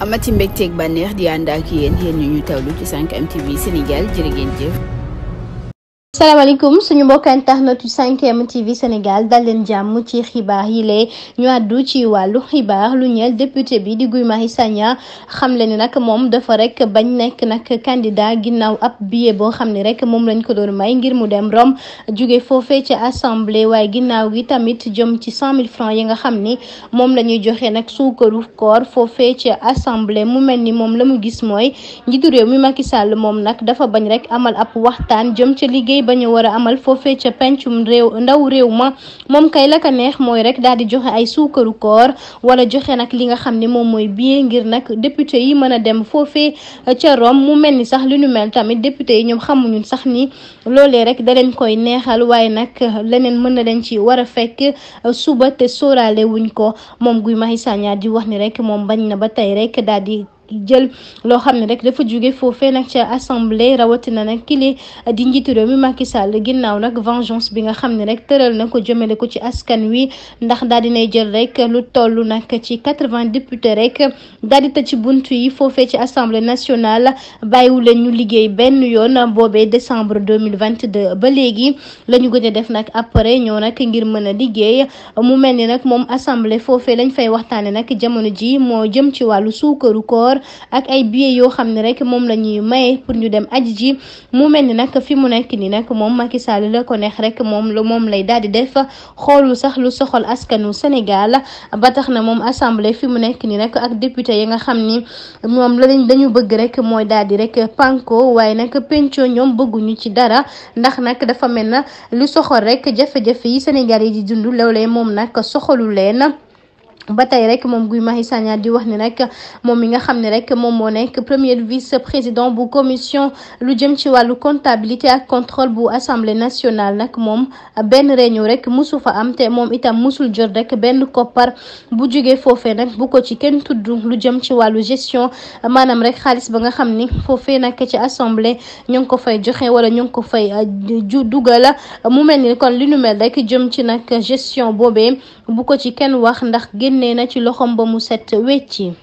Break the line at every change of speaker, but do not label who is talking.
amati mbégteeg bànneex di ànd ak yéen ñu tawlu ci 5M TV Sénégal jërë ngeen jëf.
salaamaaleykum suñu mbokk internet yu 5M TV Sénégal dal leen jàmm ci xibaar yi lee ñu àddu ci wàllu xibaar lu ñeel député bi di Guy Marius Sagna xam le ni nag moom dafa rek bañ nekk nag candidat ginnaaw ab billet boo xam ne rek moom lañ ko doon may ngir mu dem Rome jóge foofee ci assemblée waaye ginnaaw gi tamit jëm ci 100 000 francs yi nga xam ni moom la ñuy joxe nag suukaru koor foofee ci assemblée mu mel ni moom la mu gis mooy njiitu réew mi Macky Sall moom nag dafa bañ rek amal ab waxtaan jëm ca liggéey ba ñu war a amal foofee ca pencum ndaw réew ma moom kay la ka neex mooy rek daal di joxe ay suukaru koor wala joxe nag li nga xam ne moom mooy billet ngir nag député yi mën a dem foofee ca Rome mu mel ni sax li nu mel tamit député yi ñoom xamuñu sax ni loolee rek da leen koy neexal waaye nag leneen mën na leen ci war a fekk suba te sóoraale wuñ ko moom Guy Marius Sagna di wax ni rek moom bañ na ba tey rek daal di jël loo xam ne rek dafa jóge foofee nag ca assemblée rawatina nag kili di njiitu réew mi Macky Sall ginnaaw nag vengeance bi nga xam ne rek tëral na ko jëmale ko ci askan wi ndax daal dinay jël rek lu toll nag ci 80 députés rek daal di tëj ci buntu yi foofee ci assemblée nationale bàyyiwu leen ñu liggéey benn yoon boobee décembre 2022 ba léegi la ñu gën a def nag après ñëw nag ngir mën a liggéey mu mel ni nag moom assemblée foofee lañ fay waxtaane nag jamono ji moo jëm ci wàllu suukaru koor ak ay billets yoo xam ne rek moom la ñuy maye pour ñu dem aji ji mu mel ni nag fi mu nekk ni nag moom Macky Sall la ko neex rek moom lay daal di def xoolu sax lu soxal askanu Sénégal ba tax na moom assemblée fi mu nekk ni nag ak député yi nga xam ni moom dañu bëgg rek mooy daal di rek panko waaye nag penco ñoom bëgguñu ci dara ndax nag dafa mel na lu soxal rek jafe-jafe yi Sénégal yi di dund loolee moom nag soxalu leen. ba tey rek moom Guy Marius Sagna di wax ni rek moom mi nga xam ne rek moom moo nekk premier vice-président bu commission lu jëm ci wàllu comptabilité ak contrôle bu assemblée nationale nag moom benn réunion rek musu fa am te moom itam musul jot rek benn koppar bu jógee foofee nag bu ko ci kenn tudd lu jëm ci wàllu gestion maanaam rek xaalis ba nga xam ni foofee nag ci assemblée ñu ngi ko fay joxe wala ñu ngi ko fay dugal mu mel ni kon li nu mel rek jëm ci nag gestion boobee bu ko ci kenn wax ndax génnee na ci loxom ba mu set wecci